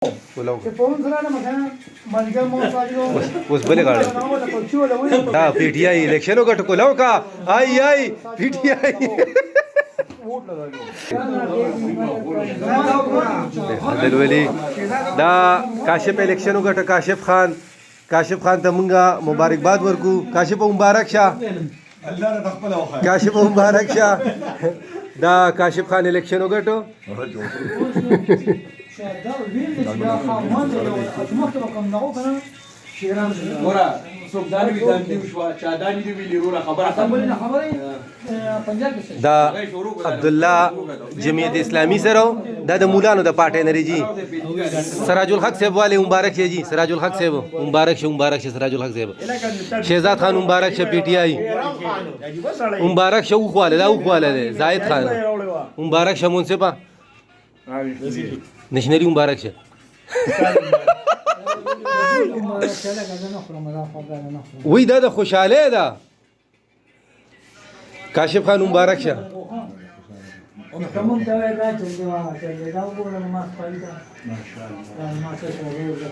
اوس بلې غاړه دا پی ټی آی الیکشن وګټو کولاو کا آی آی پی ټی آی عادل ولی دا کاشف الیکشن وګټه. کاشف خان، کاشف خان ته مونږه مبارکباد ورکو. کاشف مبارک شه، کاشف مبارک شه. دا کاشف خان الیکشن وګټو. دا عبد الله جمعیت اسلامی سره، دا د مولانو د پارټۍ نه جی. سراج الحق صاحب والے مبارک شه جی. سراج الحق صاحب مبارک شه، مبارک شه سراج الحق صاحب. شهزاد خان مبارک شه، پی ټی آی مبارک شه. وخواله دا وخواله دی. زاهد خان مبارک شه، منصفه نشنری مبارک شه. وی دا د خوشاله ده. کاشف خان مبارک شه. کوم ته دا چې دا وګوره، ما خپل دا ماشاءالله.